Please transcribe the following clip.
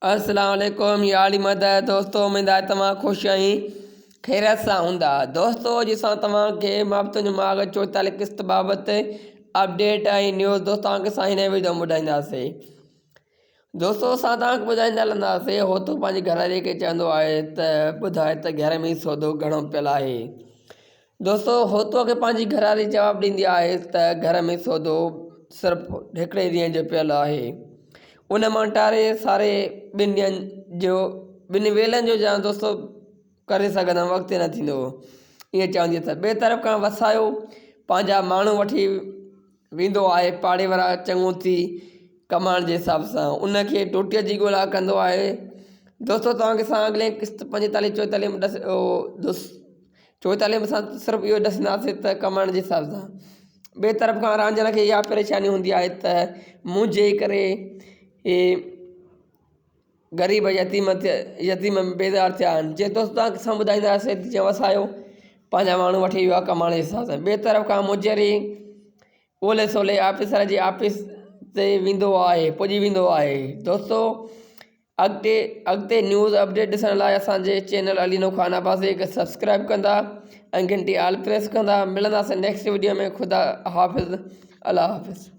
السلام عليڪم يا علي مدد دوستو اميد آهي توهان خوش ۽ خيريت سان هوندا دوستو اڄ اسان توهان کي محبتن جو ماڳ چوئيتاليهه قسط بابت اپڊيٽ ۽ نيوز دوست توهان کي سائين هن ويڊيو ۾ ٻڌائينداسين دوستو اسان توهان کي ٻڌائيندا هلنداسين هو تو پنهنجي گهر واري کي چوندو آهي ته ٻڌائي ته گهر ۾ سودو گهڻو پيل آهي دوستو هوتوء کي پنهنجي گهرواري جواب ڏيندي آهي ته گهر ۾ سودو صرف هڪڙي ڏينهن جو پيل آهي ان مان ٽاري ساري ٻن ڏينهن جو ٻن ويلن جو جان دوستو ڪري سگهندم اڳتي نه ٿيندو ائين چوندي ته ٻئي طرف کان وسايو پنهنجا ماڻهو وٺي ويندو آهي پاڙي وارا چڱو ٿي ڪمائڻ جي حساب سان ان کي ٽوٽيء جي ڳولا ڪندو آهي دوستو توهان کي اسان اڳلي قسط پنجيتاليهه چوئيتاليهه ۾ ڏس دوست چوئيتاليهه ۾ اسان صرف اهو ڏسنداسين ته ڪمائڻ جي حساب سان ٻئي طرف کان رانجهن کي اها پريشاني هوندي آهي ته منهنجي ڪري هي غريب يتيم ٿي يتيم بيزار ٿيا آهن جي دوست توهان کي اسان ٻڌائينداسين ته جيئن وسايو پنهنجا ماڻهو وٺي ويو آهي ڪمائڻ جي حساب سان ٻئي طرف کان مجري اولي سولي آفيسر جي آفيس تي ويندو آهي پڄي ويندو آهي دوستو اڳتي اڳتي نيوز اپڊيٽ ڏسڻ لاء اسان جي چينل علي نو خان عباسي کي سبسڪرائب ڪندا ۽ گهنٽي آل پريس ڪندا ملنداسين نيڪسٽ وڊيو ۾ خدا حافظ الله حافظ.